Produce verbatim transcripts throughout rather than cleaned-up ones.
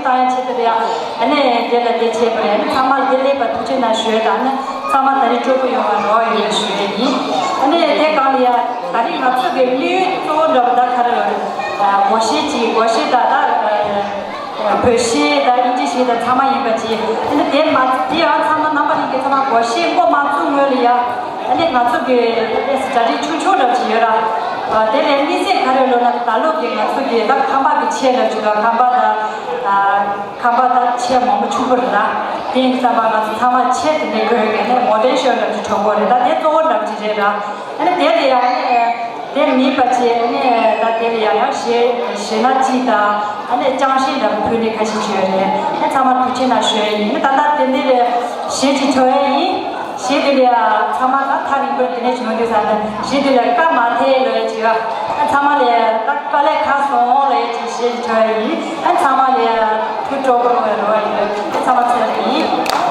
བཏང་ཡ་ཆེད་དུ་རེད་ཡ། ཨ་ནི་དེ་ལ་དེ་བྱས་པ་རེད། ཨ་ནི་ཚང་མ་ལ་དེ་ལེགས་པ་ཐུགས་རྗེ་གནང་ཞུ་ཡ་དང་། ཨ་ནི་ཚང་མ་ད་རེས་སྤྲོ་པོ་ཡོང་བ་རོགས་ཡོད་ཞུ་ཡ་ཡིན། ཨ་ནི་དེ་སྒང་ལ་ཡ་ད་རེས་ང་ཚོ་གི་དམིགས་ཡུལ་གཙོ་བོ་འདྲ་པོ་ད་ག་རེ་ལབ་རེད། སྒོར་གཞས་ཅིག་སྒོར་གཞས་ད་ད་བོད་གཞས་དང་དབྱིན་ཇི་གཞས་དང་ཚང་མ་ཡིན་པ་ཅིག་ཨ་ནི་དེ་མ་དེ་ཡང་ཚང་མ་རྣམ་པ་གླིང་གི་ཚང་མ་སྒོར་གཞས་མགོ་མ་བཙུགས་སྔོན་ལ་ཡ། ཨ་ནི་ང་ཚོ་གི་གྲ་སྒྲིག་ཆུང་ཆུང་འདྲ་ཅིག་ཡོད་ར། དེ་ལས་དམིགས་བསལ་ག་རེ་ལབ་ན་ད་ལོ་གི་ང་ཚོ་གི་ད་ཁང་པ་གི་ཆས་འདྲ་ཅིག་དང་ཁང་པ་དང་། ཁང་པ་དང་ཆས་མང་པོ་ཕྱུག་པོ་རེད་ར། དེ་ཡིན་ཙམ་པ་ང་ཚོ་ཚང་མ་ཆས་དེ་འདྲ་དགོས་ཡོད་ཀྱི་ནས་མོ་ཌེ་ཤོན་འདྲ་ཅིག་གྲོགས་པོ་རེད། ད་དེ་གཙོ་བོ་འདྲ་ཅིག་རེད་ར། ཨ་ནི་དེ་ལས་ཡང་ནི་དེ་མིན་པ་ཅིག་ཨ་ནི་ད་དེ་ལས་ཡང་ཡང་གཞས་གཞས་སྣ་གཅིག་དང་ཨ་ནི་རྐྱང་གཞས་འདྲ་པོ་ཕུལ་ནས་ཁ་ཤས་ཅིག་ཡོད་རེད། ཨ་ཚང་མ་ཐུགས་རྗེ་གནང་ཞུ་ཡ་ཡིན། ཨ་ནི་ད་ལྟ་དེ་འདི་ལས་གཞས་ཅིག་འཁྲབ་ཡ་ཡིན། གཞས་འདི་ལས་ཚང་མ་ད་ཐག་རིང་པོར་འདི་ནས་བྱུང་འདུག་ས་ནི་གཞས་འདི་ལས་བཀའ་མ་ཐེ་ལོ་ཡ་ཅིག་ཨ་ཚང་མ་ལས་ད་དཀའ་ལས་ཁག་སོང་ལོ་ཡ་ཅིག་གཞས་ཅིག་འཁྲབ་ཡ་ཡིན། ཨ་ཚང་མ་ལས་ཐུགས་སྤྲོ་པོ་ཡོང་བའི་རེ་བ་ཡོད། ཨ་ཚང་མ་ཚེ་རིང་ཡིན།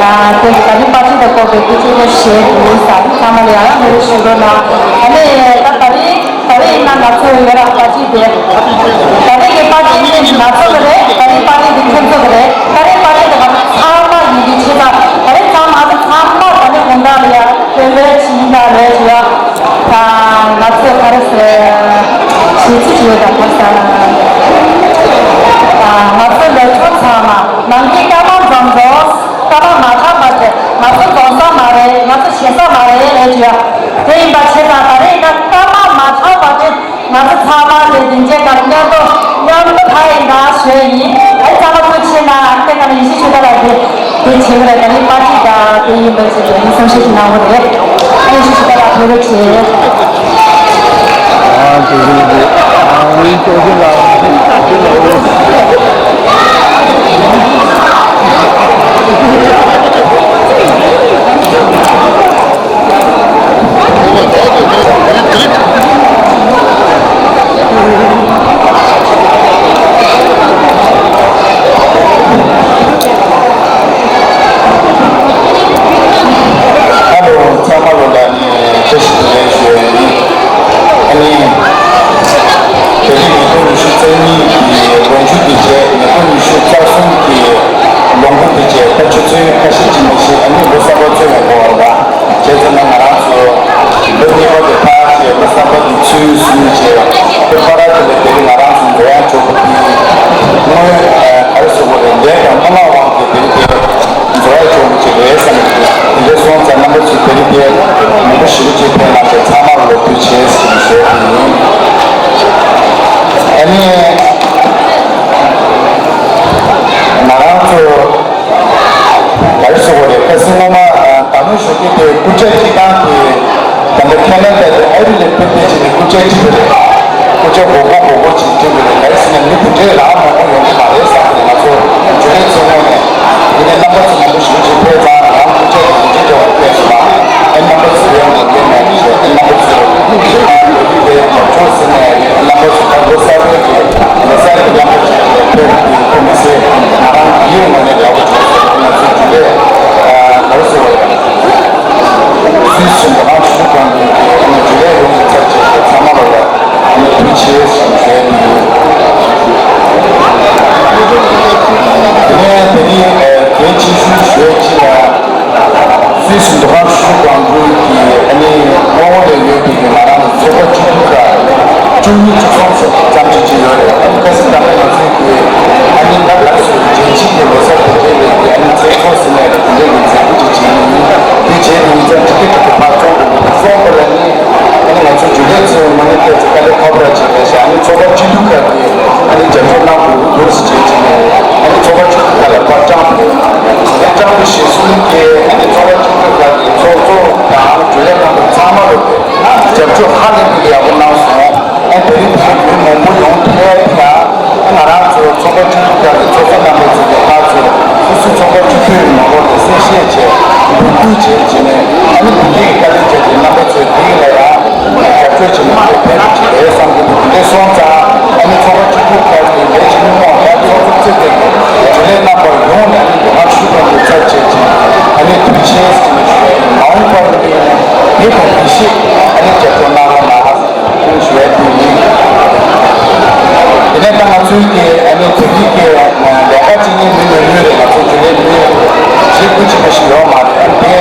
དེ་ད་རིང་པར་ཊི་དང་སྐོར་གྱི་སྐད་ཆ་ཞིག་བཤད་དགོས་ས་ཚང་མ་ལ་ཡང་ཡང་མེད་པར་ཞུ་རོགས་གནང་། ཨ་ནི་ད་ད་རིང་ད་རིང་ཡིན་ན་ང་ཚོ་ཡོད་ར་པར་ཊི་དེ། ད་རིང་གི་པར་ཊི་ནི་ང་ཚོ་གི་རེད། ད་རིང་པར་ཊི་དེ་ཁྱོད་ཚོ་གི་རེད། ད་རིང་པར་ཊི་དེ་ང་ཚོ་ཚང་མ་ཡིན་གྱི་ཆེད་དུ་ད་རིང་ཚང་མ་ང་ཚོ་ཚང་མ་ད་རིང་དགོང་དག་ལ་ཡ་དེ་བས་ཕྱི་ཡིན་ན་རེད་ཡ། ང་ཚོས་ག་རེ་ཟེར། བྱེད་རྩིས་ཡོད་དང་ག་རེ་ཟེར། ང་ཚོའི་ལས་ཆོག་ཚང་མ་ནང་གི་སྐར་མ་འཛོམས་འཛོམས་སྐར་མ་མ་ཆག་པ་དེ་ང་ཚོ་འཛོམས་ས་མ་རེད། ང་ཚོ་བྱེད་ས་མ་རེད་ལས་ཀྱི་ཡ། དེ་ཡིན་པ་བྱས་ཙང་ད་རེས་ད་སྐར་མ་མ་ཆག་པ་དེ་ང་ཚོ་ཚང་མ་དེ་སྡིངས་ཆའི་སྒང་མཉམ་དུ་མཉམ་དུ་ཕ་ཡིན་ན་ཞོལ་ཡིན། ཨ་ཚང་མ་ཚོ་ཕྱིན་ན་དེ་ག་ནས་ཡིན་ཤེས་ཆོད་ད་ལ་དེ། དེ་བྱེད་ཀྱི་རེད། ད་ནི་པར་ཊི་དང་དེ་ཡིན་པ་ཞིག་དེ་ནི་བསམ་ཤེས་ཤིག་གནང་གི་རེད། ཨེ་ཤེས་ཤིག་ད་ལ་ཐུགས་རེ་ཆེ། ཨ་དེ་རེད་རེད། ཨ་ནི་ཅོ་ཅོ་ལ་ཅོ་ཅོ་ལ། ཨ་ལོ། ཚང་མ་ལོ་ལ་ནི་བཀྲ་ཤིས་བདེ་ལེགས་ཞུ་ཡ་ཡིན། ཨ་ནི། དེ་རིང་ཉིས་སྟོང་ཉི་ཤུ་རྩ་གཉིས་ཀྱི་ལོ་མཇུག་གི་རྗེས་ཉིས་སྟོང་ཉི་ཤུ་རྩ་གསུམ་གྱི་ལོ་འགོ་གི་རྗེས་ད་ཆུ་ཚོད་ཁ་ཤས་ཅིག་མ་ཤེས། ཨ་ནི་ལོ་གསར་པ་ཚོད་ལ་འགོ་བ་རེད་པ། བྱས་ཙང་ན་ང་རང་ཚོ་ལོ་གཉིས་པ་དེ་ཕར་བྱས་ལོ་གསར་པ་དེ་ཚུན་བཟུང་བྱས་དེ་ཕ་ར་དེ་ལ་དེ་རིང་ང་རང་ཚོ་འགྲོ་ཡ་འཇོག་པ་དེ་དངོས་ག་རེ་ཟེར་དགོས་རེད། ལས་དང་སྨོན་ལམ་དབང་གིས་དེ་རིང་དེ། འགྲོ་ཡ་ཆོག་གི་རེད་བསམ་གྱི་འདུག་དེ་འདྲ་སོང་ཙང་རྣམ་པ་ཚོས་དེ་རིང་དེ་མང་པོ་ཞེ་པོ་ཅིག་ཕེབས་གནང་བྱས་ཚང་མར་ལོ་ཐུགས་རྗེ་ཆེ་ཞེས་ཞུ་ཡ་དེ་ཡིན། ཨ་ནི། ང་རང་ཚོ་ག་རེ་ཟེར་དགོས་རེད། ཁ་སང་སྔོན་མ་བདག་མོ་ཞུ་མཁན་དེ་སྐུ་ཕྲེང་གཅིག་ཁང་གི་ད་ལྟ་ཁེ་ན་ཌ་དེ་ཨ་རི་ལ་ཕེབས་ཕེབས་བྱས་ནས་སྐུ་ཕྲེང་གཅིག་རེད། སྐུ་ཕྲེང་དགུ་པ་དགུ་པ་ཅིག་ཅིག་རེད། ག་རེ་ཟེར་ན་མི་དེ་འདྲའི་རང་མང་པོ་ཡོང་གི་མ་རེད་བསམ་ནས་ང་ཚོ་འཇུ་ལེ་ཚོ་ངོས་ནས་ཡིན་ནའི་རྣམ་པ་ཚོ་མང་པོ་ཞེ་པོ་ཅིག་ཕེབས་ཙང་རང་སྐུ་ཕྲེང་དགུ་ཅིག་འདྲ་བ་ཕེབས་སོང་ལ། ཨ་རྣམ་པ་ཚོ་ཡོང་གི་ཡོད་མེད་ཞེས་ཨ་རྣམ་པ་ཚོ་ལོ་རྒྱུས་དེ་ལོ་ཕྱོགས་ཟིན་ནས་རྣམ་པ་ཚོ་ད་ལོ་གསར་པའི་གི་ལོ་གསར་གི་རྣམ་པ་ཅིག་ཕེབས་ཡོང་གི་ཡོད་མ་རེད། ལ་བ་ཚོ་ང་ཚོ་འཇུ་ལེ་ག་རེ་ཟེར་བ་ཡིན། སུད་སི་མདོ་ཁམས་ཆུ་ཁང་གི་ཨ་ནི་འཇུ་ལེ་ཡོང་གི་ཚར་བྱས་ཚང་མ་ལ་ཨ་ནི་ཐུགས་རྗེ་ཆེ་ཞེས་ཞུ་ཡ་ཡིན། དེ་ནས་དེ་རིང་གལ་ཆེ་ཤོས་ཞུ་ཡ་གཅིག་ལ་སུད་སི་མདོ་ཁམས་ཆུ་ཁང་ཁུལ་གྱི་ཨ་ནི་དབང་བོ་ལས་ཡོད་པའི་ང་རང་ཚོ་ཚོགས་པ་བཅུ་དྲུག་ག་བཅུ་གཉིས་བཅུ་གསུམ་ཙམ་ཅིག་ཅིག་ཡོད་རེད། ཨ་ནི་ཁ་སང་ད་ལྟ་ང་ཚོའི་གི་ཨ་ནི་ད་ལགས་སུ་རྒྱལ་སྤྱི་གི་ལོ་གསར་དེ་འབྲེལ་བའི་གི་ཨ་ནི་ཚེས་ཚོགས་ཟིན་ནས་དེ་འདྲའི་གི་མཛད་སྒོ་ཅིག་བྱས་ནས་ཡིན། དེ་རྗེས་ནས་ཡིན་ཙང་ཅི་ཐུབ་ཀྱིས་ཕར་ཚོགས་དགོས་ཀྱི་འདུག་སོང་བ་ལ་ནི་ཨ་ནི་ང་ཚོ་འཇུ་ལེ་ཚོའི་ངོས་ནས་ཏོག་ཙམ་དཀའ་ལས་ཁག་པོ་ཅིག་རེད་ཤག་ཨ་ནི་ཚོགས་པ་སྤྱི་འཐུས་ཁག་གིས་ཨ་ནི་རྒྱབ་སྐྱོར་གནང་དགོས་ཀྱི་འདུག་ཟེར་བྱས་བྱས་ནས་ཨ་ནི་ཚོགས་པ་སྤྱི་འཐུས་ཁག་ལ་ཕར་བཀྲམ་དགོས། དེ་བཀྲམ་པ་གཞིར་བཟུང་གིས་ཨ་ནི་ཚོགས་པ་སྤྱི་འཐུས་ཁག་གིས་ཚོགས་གཙོ་དང་འཇུ་ལེ་རྣམ་པ་ཚང་མ་ལ་རྒྱབ་སྐྱོར་ཧ་ལས་པའི་ཡག་པོ་གནང་སོང་། ཨ་དེ་རིང་དེ་རིང་མི་མང་པོ་ཡོང་ཐུབ་ཡ་དེ་ཡང་ང་རང་ཚོ་ཚོགས་པ་སྤྱི་འཐུས་ཁག་གི་ཚོགས་གཙོ་རྣམ་པ་ཚོ་གི་ཕར་ཚུར་སོ་སོའི་ཚོགས་པ་སྤྱི་འཐུས་ཀྱི་ངོ་ལ་གསལ་བཤད་བྱས་འབོད་སྐུལ་བྱས་བྱས་ནས་ཨ་ནི་དེ་འདྲའི་གི་དཀའ་ལས་བརྒྱབ་སྟེ་རྣམ་པ་ཚོས་དེ་ལ་ཡང་རྒྱབ་སྐྱོར་བྱས་ནས་ཕེབས་ཀྱི་རེད་བསམ་གྱི་འདུག་དེ་འདྲ་སོང་ཙང་ཨ་ནི་ཚོགས་པ་སྤྱི་འཐུས་ཁག་གི་ལས་བྱེད་མི་མང་དང་ཚོགས་གཙོ་གཙོས་པའི་གི་འཇུ་ལེ་རྣམ་པ་ཡོངས་ནས་ཨ་ནི་འདི་མ་ཞུ་དགོས་པའི་ཚབ་བྱས་ཀྱི་ཨ་ནི་ཐུགས་རྗེ་ཆེ་ཞུ་ཡ་ཡིན། མ་འོངས་པར་ནི་འདི་དང་འདི་ཤེས་ཨ་ནི་རྒྱབ་སྐྱོར་གནང་རོགས་གནང་། ཞུ་ཡ་དེ་ཡིན། དེ་ནས་ད་ང་ཚོའི་གི་ཨ་ནི་བོད་རིགས་ཀྱི་ལས་ཀ་བྱེད་མཁན་མི་ཉུང་ཉུང་རེད། ང་ཚོ་འཇུ་ལེ་མི་ཞེ་པོ་ཅིག་མ་ཞིག་ཡོད་མ་རེད། དེ་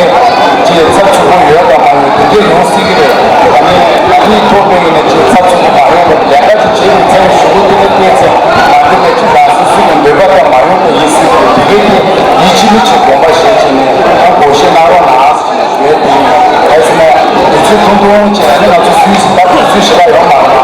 ཅིག་ཚབ་ཚུད་པོ་ཡོད་དང་མ་ཡོད་དེ་འདྲས་ཡོང་སྲིད་ཀྱི་རེད། ཨ་ནི་ཨ་ནི་ཐོག་པའི་ཡིན་ན་ཅིག་ཚབ་ཚུད་པོ་མ་ཡོང་བར་ལས་ཀ་ཅིག་བྱེད་ཀྱི་ཚད་ཞུ་གི་དེ་ནི་དེ་ཚད་མ་འདི་ནས་ཅིག་རང་སོ་སོའི་གི་འདོད་པ་ལྟར་མ་ཡོང་གི་ཡིན་སྲིད་ཀྱི་རེད། དེ་གས་དེ་ཡིད་ཆེས་མི་ཆེ་དགོངས་པ་བཞེས་བྱས་ནས་ཨ་དགོངས་བཞེས་གནང་རོགས་གནང་། ཞུ་ཡ་དེ་ཡིན། ག་རེ་ཟེར་ན་དུས་ཚོད་ཐུང་ཐུང་བྱས་ཨ་ནི་ང་ཚོ་སུད་སི་ད་དུང་སུད་སི་ལ་ཡོང་མ་རེད།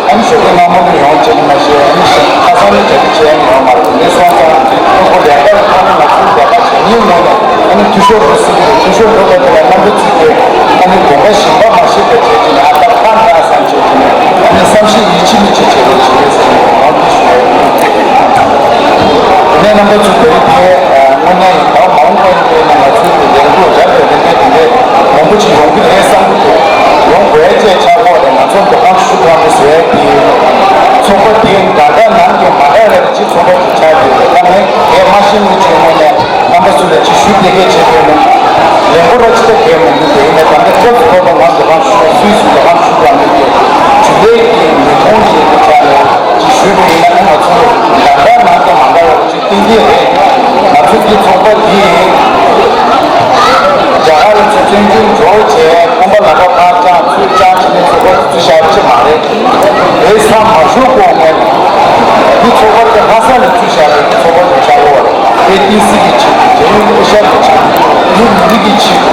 ཨ་ནི་ཞོགས་ཀས་སྔ་མོ་ནས་ཡོང་བྱས་ནས་མ་ཤེས་ཨ་ནི་ཁ་སང་ནས་གྲ་སྒྲིག་བྱས་ནས་ཡོང་མ་རེད། དེ་འདྲ་སོང་ཙང་ཁོ་ཁོ་ལས་ཀ་ལ་ཁོ་ནི་ང་ཚོའི་ལས་ཀ་བྱེད་མིའི་ངོས་ནས་ཨ་ནི་འཐུས་ཤོར་འགྲོ་སྲིད་ཀྱི་རེད། འཐུས་ཤོར་འགྲོ་བ་དེ་ལ་རྣམ་པ་ཚོས་ཀྱིས་ཨ་ནི་དགོངས་པ་ཞེན་པ་མ་བཞེས་པ་བྱས་བྱས་ནས་ཨ་ད་ཕར་འདྲ་བསམ་བྱས་བྱས་ནས་ཨ་ནི་བསམ་ཤེས་ཡིད་ཆེས་མི་བྱེད་བྱས་རོགས་བྱེད་ཟེར་ནས་ཡང་དེ་ཞུ་ཡ་ཡིན། དེ་ནས་རྣམ་པ་ཚོས་དེ་རིང་དེ་དངོས་གནས་ཡིན་ད་མ་འོངས་པ་ཡིན་པས་ན་ང་ཚོའི་དེ་ལས་འགུལ་རབ་དང་རིམ་པས་དེ་འདྲས་མང་པོ་ཅིག་ཡོང་གི་རེད་བསམ་གྱི་འདུག་ཡོང་དགོས་ཡ་བཅས་ཆགས་ཀྱི་རེད། ང་ཚོ་མདོ་ཁམས་ཆུ་ཁམས་ཀྱི་ཟེར་ཡ་དེ་ཚོགས་པ་དེ་འདྲ་འདྲ་ནང་གི་མ་འདྲ་བའི་ཅིག་ཚོགས་པ་ཅིག་ཆགས་ཀྱི་རེད། ད་ངས་དེ་མ་ཤེས་མུས་ཅིག་སྔོན་ནས་རྣམ་པ་ཚོ་ལ་ཅིག་ཞུ་བདེ་སྐད་བྱས་ དེ་མི་འདུག་དེ་ཡིན་ན་ད་ལྟ་སྐབས་སུ་བབ་པ་ང་འགྲོ་ཁང་ཞུ་སུད་སི་འགྲོ་ཁང་ཞུ་དགོས་མེད་དེ་ཇུ་ལེ་གི་མི་མཐོང་ཞིག་གི་ཆ་ནས་ཅིག་ཞུས་པ་ཡིན་ན་ང་ཚོ་ལ་ད་ལྟ་ནང་དུ་མ་འདྲ་བ་ཅིག་ཏན་ཏན་རེད། ང་ཚོ་འདི་ཚོགས་པ་འདི་རྒྱ་གར་ལ་ཚུར་བཙན་བྱོལ་འབྱོར་བྱས་དགོན་པ་ལ་ཁ་ཕར་བཅག་ཚུར་བཅག་བྱས་ནས་ཚོགས་པ་འདི་ཚུར་བཞག་ཅིག་མ་རེད། དེ་ས་མ་ཞོག་གོང་ནས་འདི་ཚོགས་པ་དེ་ལྷ་ས་ལ་ཚུར་བཞག་པའི་ཚོགས་པ་དེ་ཆགས་ཡོད་རེད། དེ་ཏི་སི་གི་ཆེད་དུ་རྒྱལ་ཡོངས་སྐུ་ཞབས་ཀྱི་ཆེད་དུ་མི་མི་རིགས་ཀྱི་ཆེད་དུ་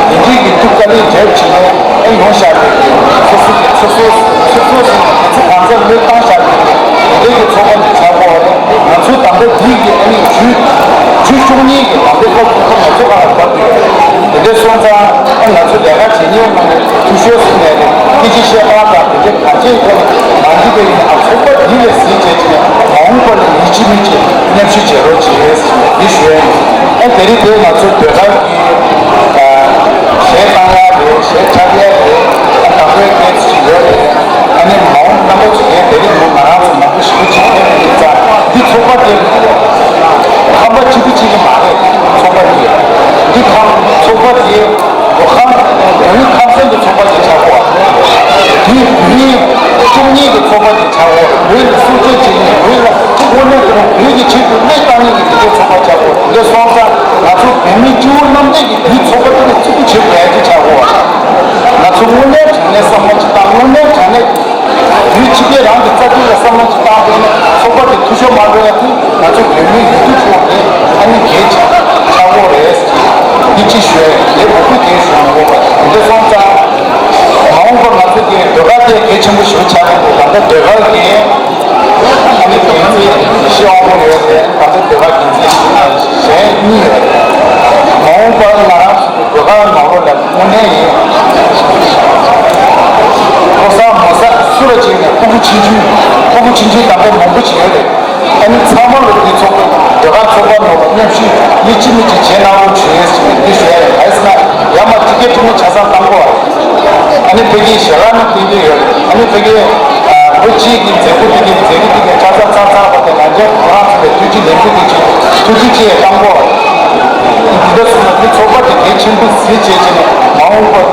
དེ་འདྲའི་གི་ཐུགས་དཀའ་ལས་བརྒྱབ་བྱས་ནས་ཨ་ཡོང་བཞག་པའི་གི་སོ་སོ་གི་ཚེ་སྲོག་ཚེ་སྲོག་ཟིན་ནས་དེ་ཚོ་གང་ཚ་བློས་བཏང་བཞག་པའི་གི་དེ་འདྲའི་གི་ཚོགས་པ་ཅིག་ཆགས་ཀྱི་ཡོད་རེད། ང་ཚོ་ད་ལྟ་འདི་གི་ཨ་ནི་ཇུས་ཇུས་ཤོག་གཉིས་ཀྱི་ད་ལྟའི་སྐབས་སུ་ང་ཚོ་ག་ལ་བབས་ཡོད་རེད། དེ་འདྲ་སོང་ཙང་ཨ་ང་ཚོ་ལས་ཀ་བྱེད་མཁན་ནང་ནས་འཐུས་ཤོར་ཟིན་ནས་རེད། སྐད་ཆ་བཤད་སྟངས་དང་དེ་འདྲའི་གང་ཅིའི་ཐོག་ནས་མ་འགྲིག་པ་ཡིན་ན་ཚོགས་པ་འདི་ལས་ཟིན་བྱས་ཀྱི་ནས་མ་འོངས་པ་ལ་ཡིད་ཆེས་མི་བྱེད་མཉམ་ཞུགས་བྱེད་རོགས་བྱེད་ཟེར་འདི་ཞུ་ཡ་ཡིན། ཨ་དེ་རིང་དེ་ང་ཚོ་ཟློས་གར་གྱི་གཞས་བཏང་ཡ་རེད། གཞས་འཁྲབ་ཡ་རེད། ཨ་དང་པོའི་སྐད་ཆ་ཡོད་རེད། ཨ་ནི་མ་འོངས་རྣམ་པ་ཚོ་གས་དེ་རིང་ནས་ང་རང་ཚོ་མང་པོ་ཞེ་པོ་ཅིག་ཕེབས་ཡོད་ཙང་འདི་ཚོགས་པ་དེ་ཁང་པ་གཅིག་པུ་གཅིག་གི་མ་རེད། ཚོགས་པ་འདི་འདི་ཁང་ཚོགས་པ་དེ་མདོ་ཁམས་བོད་ཁམས་གསུམ་གྱི་ཚོགས་པ་ཅིག་ཆགས་གོ། དེ་བོད་བཅུ་གཉིས་ཀྱི་ཚོགས་པ་ཅིག་ཆགས་གོ། བོད་ལ་སྲུང་སྐྱོབ་བྱེད་མཁན་བོད་ལ་དངོས་གནས་དྲང་བོད་ཀྱི་ཆེད་དུ་གནས་བཏང་མཁན་གྱི་དེ་འདྲའི་ཚོགས་པ་ཆགས་གོ། དེ་འདྲ་སོང་ཙང་ང་ཚོ་བོད་མི་སྤྱི་བོ་གནམ་བསྟན་གྱི་དེའི་ཚོགས་པ་དེ་ལ་བརྩི་བཀུར་བྱེད་དགོས་ཡ་ཅིག་ཆགས་གོ། ང་ཚོ་དངོས་གནས་དྲང་གནས་བསམ་བློ་ཅིག་བཏང་། དངོས་གནས་དྲང་གནས་དུས་ཕྱི་རྒྱལ་རང་གི་རྩ་དོན་ལ་བསམ་བློ་ཅིག་བཏང་པས་ན་ཚོགས་པ་དེ་འཐུས་ཤོར་མ་འགྲོ་ཡ་དེ་ང་ཚོ་བོད་མིའི་ཡུལ་དུ་འཚོ་བའི་ཨ་ནི་གལ་ཆེ་ཆགས་ཡོད་རེད། འདི་ཅི་ཞུ་ཡ་ཡིན། དེ་བོད་པའི་གལ་ཞུ་ཡ་ཡོད་པ་དེ་འདྲ་སོང་ཙང་མ་འོངས་པར་ང་ཚོ་དེ་ཟློས་གར་དེ་གལ་ཆེན་པོ་ཞིག་ཆགས་ཡོད། ད་ལྟ་ཟློས་གར་གྱི་ཨ་ནི་འགན་འཛིན་ཡེ་ཤེས་དབང་པོ་ཡོད་རེད། ད་ལྟ་ཟློས་གར་འགན་འཛིན་གཞན་གཉིས་ཡོད། མ་འོངས་པར་ང་རང་ཚོ་ཟློས་གར་ནང་ལོགས་ལ་དངོས་གནས་ཡིན། ལྷོ་ས་མོ་ས་སུ་ར་ཅིག་ནས་ཕྲུ་གུ་ཆུང་ཆུང་ཕྲུ་གུ་ཆུང་ཆུང་དམ་པ་མང་པོ་ཅིག་ཡོད་རེད། ཨ་ནི་ཚང་མ་ལ་འདི་ཚོགས་པ་ཟློས་གར་ཚོགས་པ་ནང་ལ་མཉམ་ཞུགས་ཡིད་ཆེས་མི་གཅིག་བྱེད་གནང་རོགས་བྱེད་ཟེར་ནས་འདི་ཞུ་ཡ་ཡིན། ག་རེ་ཟེར་ན་ཡར་མར་ཅིག་སྐད་ཆ་མི་ཆ་ཚང་བཏང་དགོས་པ་རེད། ཨ་ནི་ཕ་གིའི་ཞལ་ལག་ནི་བསྟན་གྱི་ཡོད་རེད། ཨ་ནི་ཕ་གིའི་ལོ་གཅིག་གི་མཛད་སྒོ་དེ་གའི་མཛད་སྒོ་དེ་གའི་ཆ་ཚང་ཚང་ཚང་བ་དེ་ང་ཚོ་ཁོ་རང་ཚོ་ལ་ཐུགས་རྗེ་ལེགས་འབུལ་དེ་ཅིག་ཐུགས་རྗེ་ཆེ་བཏང་དགོས་པ་རེད། འདི་འདྲ་སོང་ན་འདི་ཚོགས་པ་དེ་གལ་ཆེན་པོ་གཟིགས་བྱས་བྱས་ནས་མ་འོངས་པར་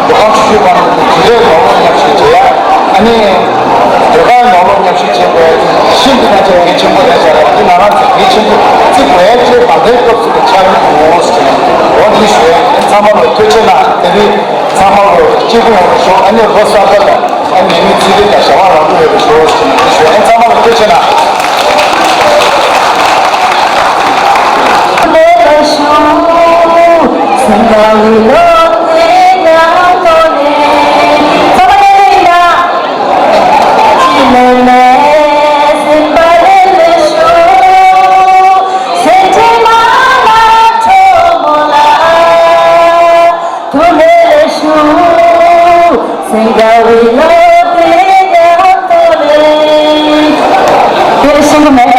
ཟློས་གར་ཆུ་ཚོད་པ་ནང་དུ་དུས་རེ་ནང་ལོགས་མཉམ་ཞུགས་བྱེད་ཡ། ཨ་ནི་ཟློས་གར་ནང་ལོགས་མཉམ་ཞུགས་བྱེད་དགོས་ཡ་དེ་ཤིན་ཏུ་ན་ཆེས་གལ་ཆེན་པོ་རེད་ཟེར་བ་འདི་ང་རང་ཚོ་གལ་ཆེན་པོ་བརྩི་དགོས་ཡ་བཅས་ད་ལྟའི་སྐབས་སུ་ཆགས་ཡོད་འོང་ཟེར་ནས་འོ་འདི་ཞུ་ཡ་ཡིན། ཚང་མ་ལ་ཐུགས་རྗེ་གནང་། དེ་རིང་ཚང་མ་ལ་སྐྱིད་པོ་ཡོང་བ་ཤོག་ཨ་ནི་ལོ་གསར་པ་ལ་ཨ་ནི་མི་ཚེ་རིང་དང་བྱ་བ་རག་པོ་ཡོང་བ་ཤོག་ཟེར་ནས་འདི་ཞུ་ཡ་ཡིན། ཚང་མ་ལ་ཐུགས་རྗེ་གནང་། དེར་ཤེས་ཀྱི་མེད།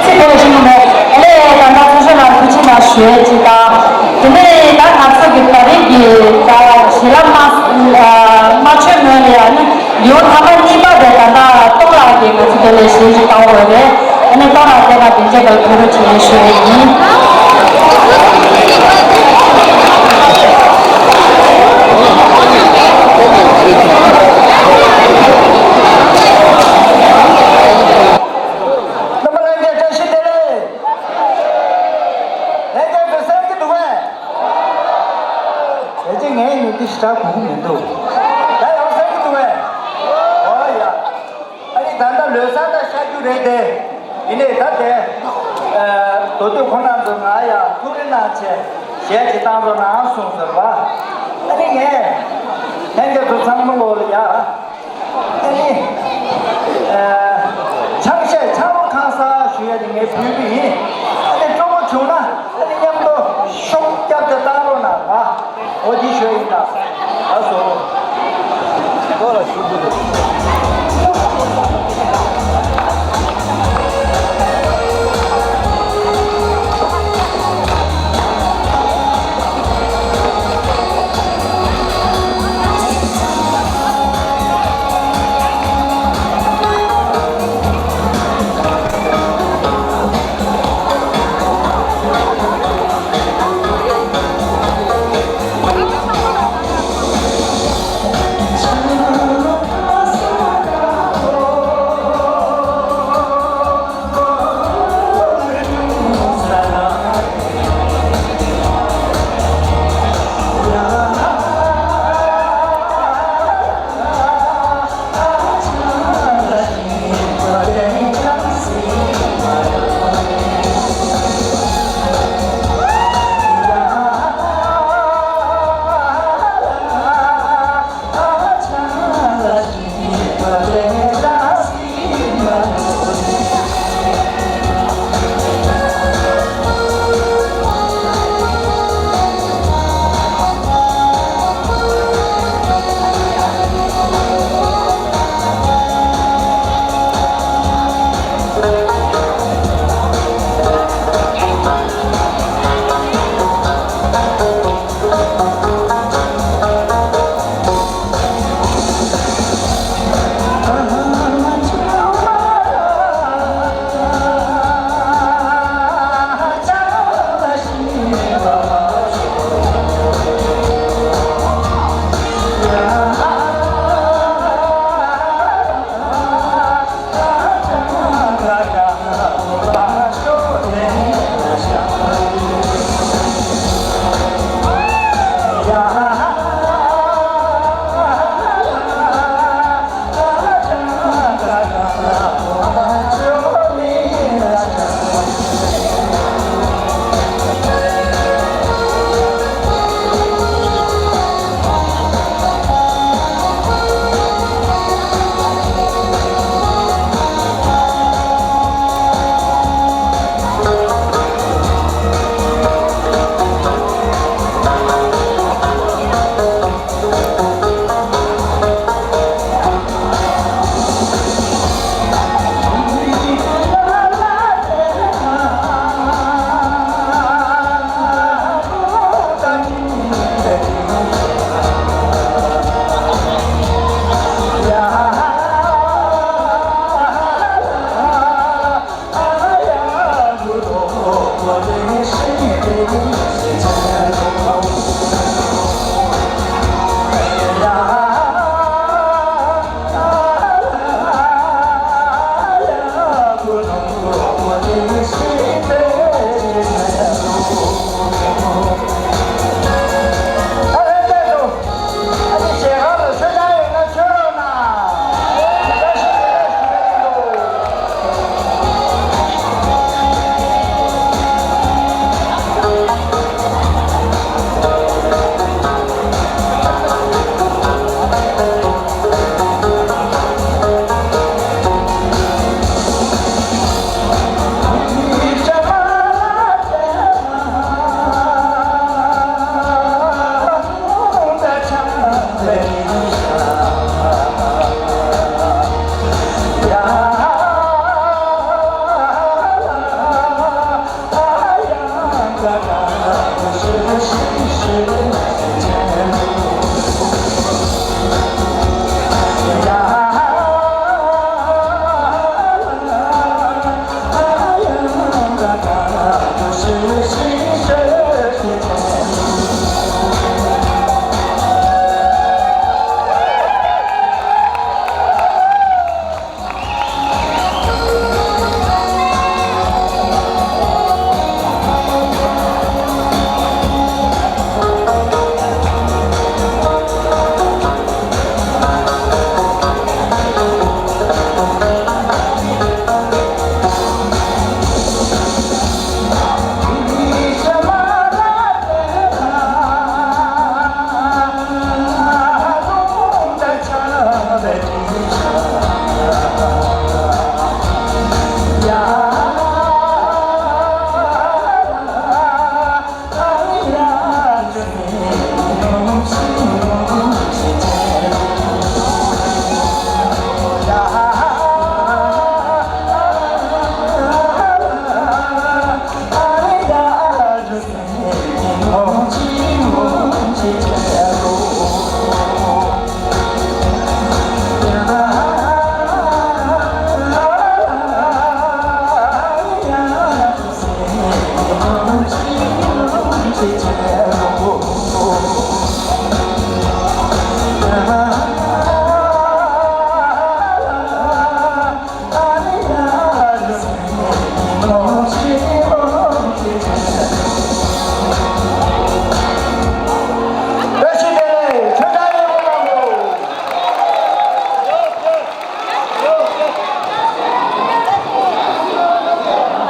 ཚིག་དེར་ཤེས་ཀྱི་མེད། ཨ་ལས་ད་ལྟ་ཚོགས་གཙོ་ལགས་ཐུགས་རྗེ་གནང་ཞུ་ཡས་ཅིག་དང་། དེ་ནས་ད་ང་ཚོ་གི་ད་རེས་ཀྱི་ད་ཞལ་ལག་མ་མ་མཆོད་སྔོན་ལ་ཡང་ནི་ལེའུ་ཐ་མ་གཉིས་པ་དེ་ད་ལྟ་སྟོང་ལགས་ཀྱིས་ང་ཚོ་དེ་ལས་གཞས་ཤིག་བཏང་དགོས་རེད། ཨ་ནི་སྟོང་ལགས་དེ་ལ་དེ་འདྲས་པའི་ཕེབས་རོགས་བྱེད་ཞུ་ཡས་ཡིན། རྣམ་པ་ལྷན་རྒྱས་བཀྲ་ཤིས་བདེ་ལེགས། ལྷན་རྒྱས་ཚོ་གསན་གྱི་འདུག་གས། ཕལ་ཆེར་ངའི་ཉིན་འདི་ཞེ་དྲག་གོ་གི་མི་འདུག་ད་ཡང་གསན་གྱི་འདུག་གས། ཨོ་ཡ། ཨ་ནི་ད་ལྟ་ལོ་གསར་ད་ཤར་རྒྱུ་རེད་དེ། ཡིན་ནའི་ད་དེ། མདོ་སྟོད་ཁོང་རྣམ་ཚོ་ང་ཡང་ཐུགས་རེ་གནང་བྱས་གཞས་ཅིག་བཏང་རོགས་གནང་གསུངས་ཟེར་བ། ཨ་ནི་ངས་ལྷན་རྒྱས་ཚོ་ཚང་མ་ལོ་ལ་ཡ། ཨ་ནི། ཨ། ཆང་གཞས་ཆང་རོ་ཁང་གསར་ཞུ་ཡ་དེ་ངས་ཕུལ་གྱི་ཡིན། ཨ་ནི་སྤྲོ་པོ་བྱུང་ན་ཨ་ནི་མཉམ་དུ་ཤོག་རྒྱབ་སྟེ་བཏང་རོགས་གནང་། འོ་འདི་ཞུ་ཡ་ཡིན་ད། ལགས་སོ།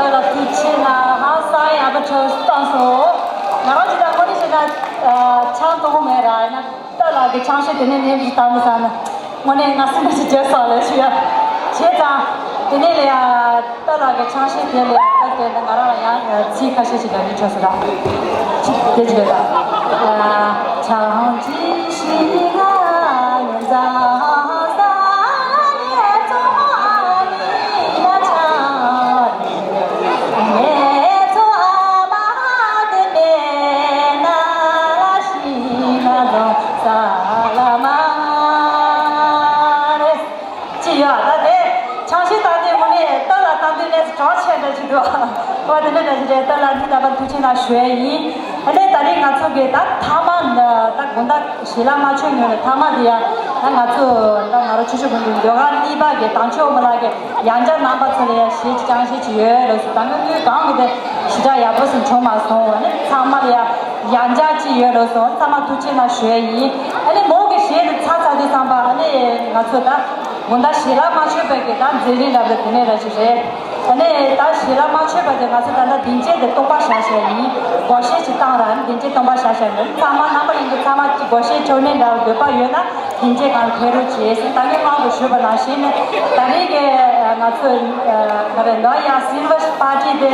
ཨ་ལ་ཐུགས་ཆེ་ན་ཧང་སང་ཡག་པོ་བྱས་བཏང་སོང་། ང་རང་ཅི་ལྟར་དངོས་གནས་བཤད་ན་ཆང་འཐུང་མེད་ར་ཡིན་ན། རྟ་ལག་གི་ཆང་ཤས་དེ་ནས་ནས་ཞིག་བཏང་ནས་ཟ་ན། དངོས་གནས་ང་སེམས་པ་ཞིག་བརྗེད་སོང་ལ་ཞུ་ཡ། བྱས་ཙང་། དེ་ནས་ལ་ཡ། རྟ་ལག་གི་ཆང་ཤས་དེ་ལ་ཡ་རྟ་དེ་ལ་ང་རང་ལ་ཡང་ཚིག་ཁ་ཤས་ཤིག་ལ་ནི་ཆོག་སོ་ར། ཅིག་དེ་བྱས་ལ། ཆང་ཅི་ཞིག་ང་ཉན་ཙང་ས་ནས་ཚོང་ལ་ཆང་། ཅི་ཡོད་ད་དེ། ཆང་ཤས་བཏང་དུས་དངོས་གནས་རྟ་ལ་བཏང་དུས་གནས་ཚུལ་གྲོགས་ཆེ་འདྲ་ཞིག་འདུག་འོ་དེ་འདྲ་འདྲ་ཞིག་རེད། རྟ་ལ་འདི་ལྟ་བུ་ཐུགས་ཆེ་གནང་ཞུ་ཡ་ཡིན། ཨ་ནི་ད་རེས་ང་ཚོ་གི་ད་མཐའ་མ་ད་དགོང་དག་ཞལ་ལག་མ་མཆོད་ཉོ་ནས་མཐའ་མ་དེ་ཡ། ད་ང་ཚོ་ད་ང་རང་ཆུ་ཤུར་དགོན་གྱི་ཟློས་གར་གཉིས་པ་གི་དང་ཆོས་མི་ལགས་ཀྱི་ཡང་བསྐྱར་རྣམ་པ་ཚོ་ལ་ཡ་གཞས་ཅིག་ཅང་གཞས་ཅིག་ཡོད་ལོ་སུ། ད་ངོས་ངོས་གང་གི་དེ་ཞེ་དྲག་ཡག་པོ་ཞིག་བྱུང་མ་སོང་། ཨ་ནི་ཚང་མ་ལ་ཡ་ཡང་བསྐྱར་ཅིག་ཡོད་ལོ་སོང་། ཚང་མ་ཐུགས་ཆེ་གནང་ཞུ་ཡ་ཡིན། ཨ་ནི་མོ་གི་གཞས་དེ་ཚར་ཚར་དུས་ཙམ་པ་ཨ་ནི་ང་ཚོ་ད་དགོང་དག་ཞལ་ལག་མ་མཆོད་པའི་གི་ད་མཛད་རིམ་འདྲ་པོ་དེ་ནས་ར་ཞིག་རེད། ཨ་ནི་ད་ཞལ་ལག་མ་མཆོད་པ་དེ་ང་ཚོ་ད་ལྟ་སྡིངས་ཆ་དེ་སྟོང་པ་བཞག་བཞག་ཡིན། སྒོར་གཞས་ཅིག་བཏང་ར་ཨ་ནི་སྡིངས་ཆ་སྟོང་པ་བཞག་བཞག་ཡིན། ཚང་མ་རྣམ་པ་གླིང་གི་ཚང་མ་ཅིག་སྒོར་གཞས་མཆོད་མེ་འདྲ་པོ་འདོད་པ་ཡོད་ན། དེ་འདྲའི་སྒང་ཕེབས་རོགས་བྱེད་ཟེར། ད་ངས་མང་དུ་ཞུས་པ་ནང་བཞིན་ནི་ད་རེས་ཀྱི་ང་ཚོ་ག་རེ་ལོ་ཡ་སིལ་ཝར་པར་ཊི་དེ་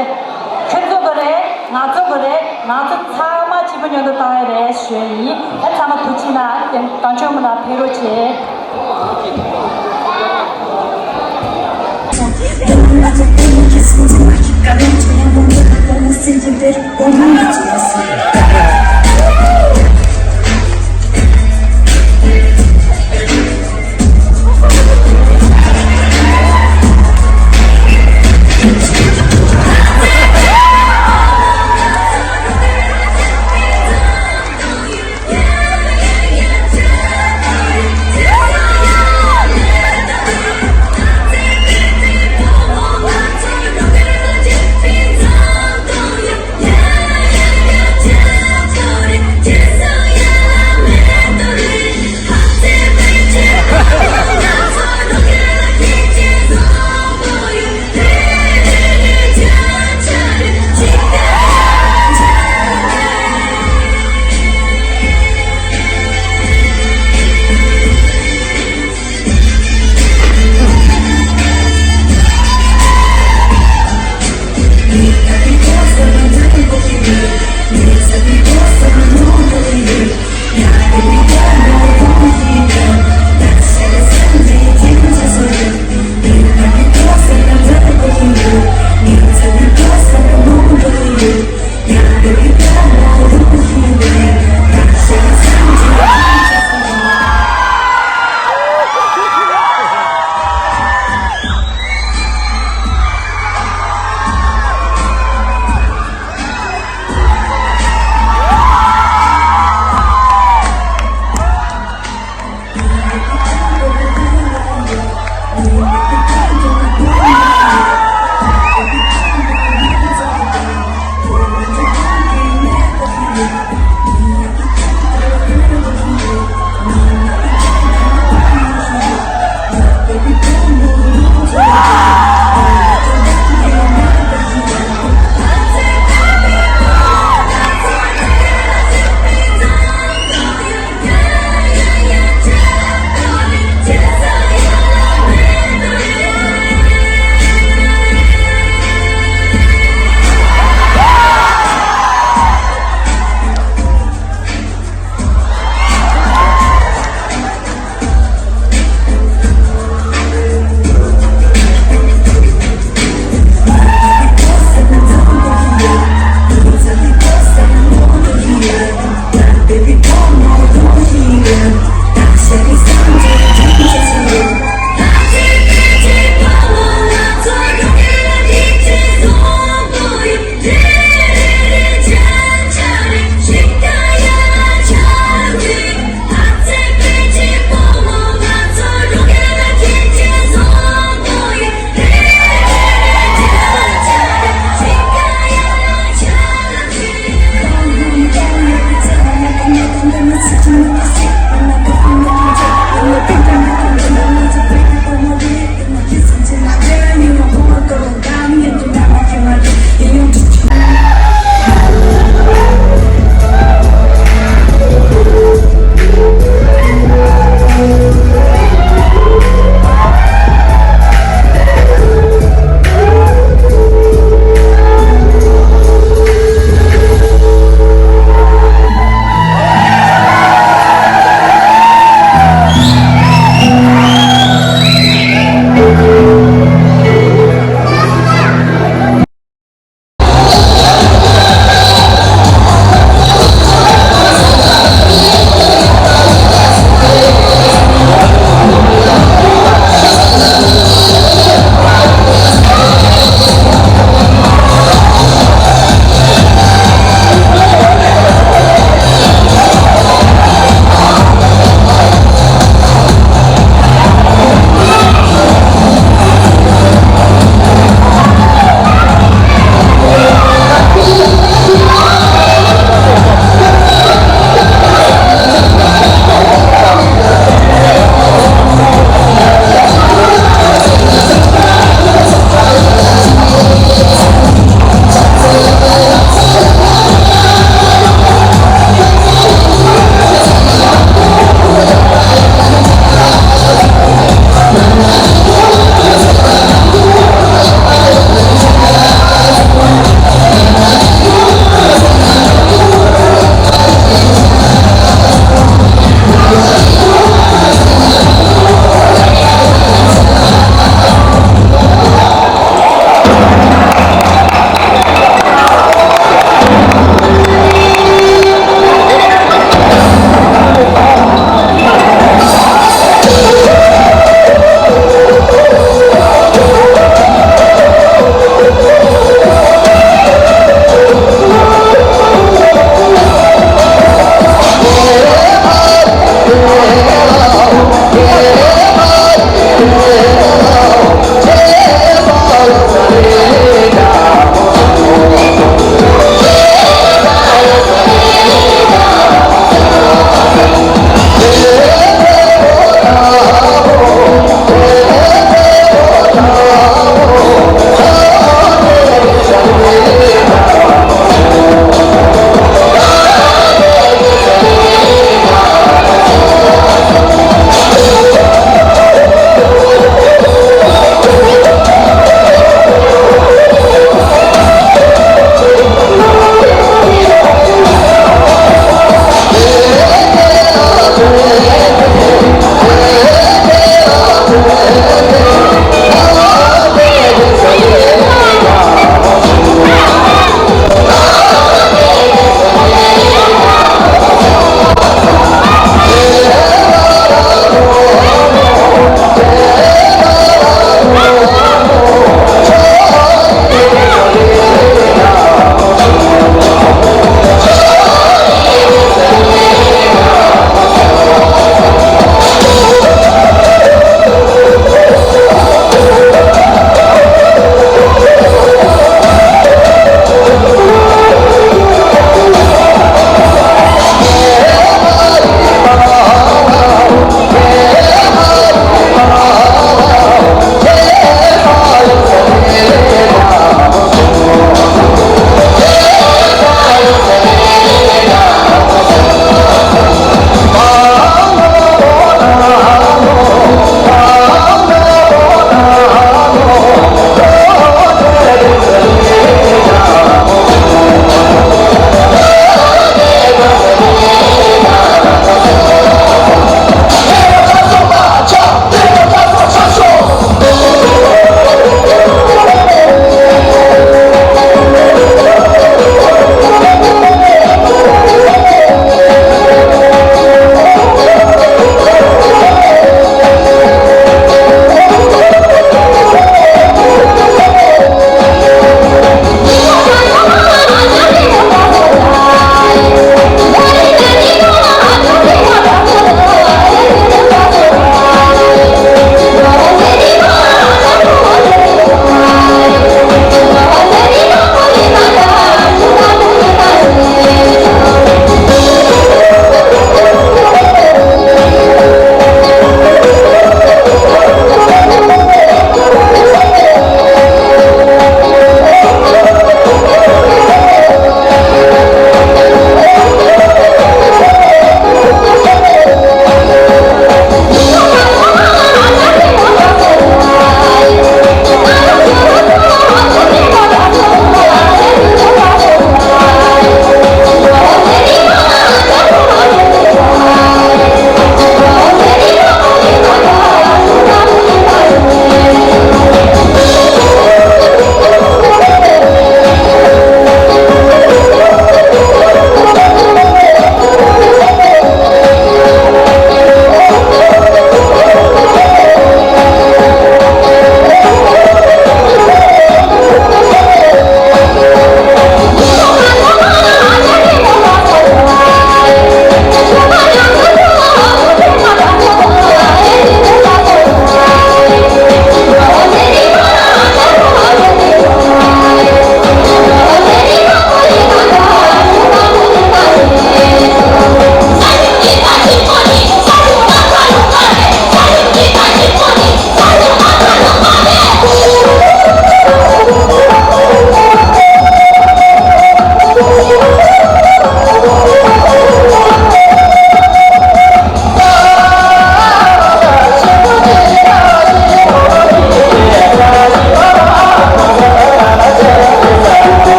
ཁྱེད་ཚོ་གི་རེད། ང་ཚོ་གི་རེད། ང་ཚོ་ཚང་མ་གཅིག་པ་མཉམ་དུ་བཏང་ཡ་རེད་ཞུ་ཡ་ཡིན། ཨ་ཚང་མ་ཐུགས་རྗེ་གནང་། དེ་གང་བྱུང་མིན་ན་ཕེབས་རོགས་བྱེད།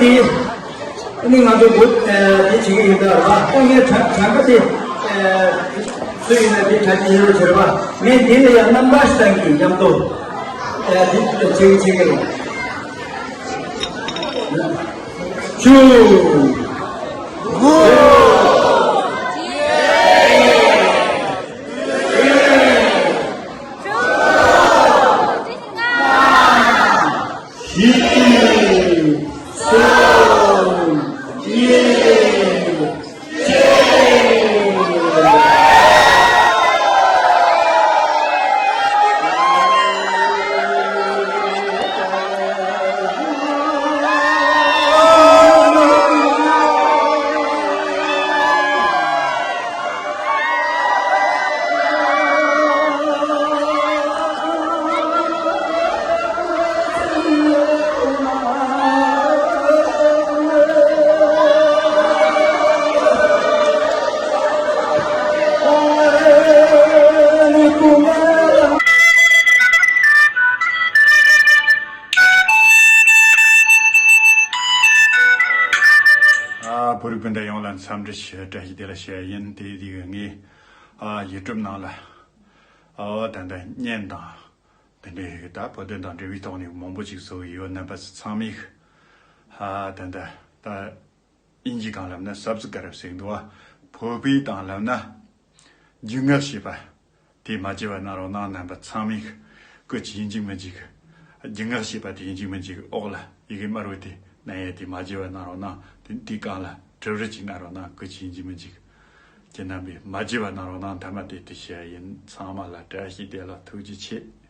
ཨ་ནི་ང་ཚོ་འགོ་ཨ་དེ་བྱེད་ཀྱི་ཡིན་ད་ར་བ། ད་ངའི་གྲངས་གྲངས་ཀ་དེ་ཨ་སུ་ཡིན་ན་དེ་གྲངས་ཀ་ཡིན་རོགས་བྱེད་ར་བ། ངས་འདི་ལ་ཡང་རྣམ་པ་ཞིག་བཏང་གི་མཉམ་དུ་ཨ་དེ་བྱེད་ཀྱི་བྱེད་ཀྱི་རེད། བཅུ། བཞི། གསུམ། གཉིས། གཅིག། ཨ། བོད་རིགས་སྤུན་ཟླ་ཡོངས་ལ་འཚམས་འདྲི་ཞུ། བཀྲ་ཤིས་བདེ་ལེགས་ཞུ་ཡ་ཡིན། དེ་དེ་གི་ངའི་ཨ་ཡུ་ཊུབ་ནང་ལ་ཨ་ད་ལྟ་བརྙན་དང་དེ་འདྲའི་ད་བོད་དོན་དང་འབྲེལ་བའི་ཐོག་ནས་མང་པོ་ཅིག་བཟོ་གི་ཡོད། རྣམ་པ་ཚོ་ཚང་མས་ཨ་ད་ལྟ་ད་དབྱིན་ཇི་སྒང་ལབ་ན་སབ་སི་ཀ་རབ་ཟེར་གི་འདུག་བ། བོད་པའི་སྟེང་ལབ་ན་རྒྱུས་མངའ་བྱེད་པ་དེ་མ་བརྗེད་པ་གནང་རོགས་གནང་། རྣམ་པ་ཚང་མས་སྐུ་མཁྱེན། ཡིན་གཅིག་མིན་གཅིག་རྒྱུས་མངའ་བྱེད་པ་དེ་ཡིན་གཅིག་མིན་གཅིག་འོག་ལ་ཡི་གེ་དམར་པོ་དེ་མནན་ཡས་དེ་མ་བརྗེད་པ་གནང་རོགས་གནང་། དེ་དེའི་སྒང་ལ་དྲིལ་བུ་ཅིག་མནན་རོགས་གནང་། སྐུ་མཁྱེན། ཡིན་གཅིག་མིན་གཅིག་ཁྱེད་རྣམ་པས་མ་བརྗེད་པ་གནང་རོགས་གནང་། མཐའ་མ་དེ་དེ་བཤད་ཡིན། ཚང་མ་ལ་བཀྲ་ཤིས་བདེ་ལེགས། ཐུགས་རྗེ་ཆེ།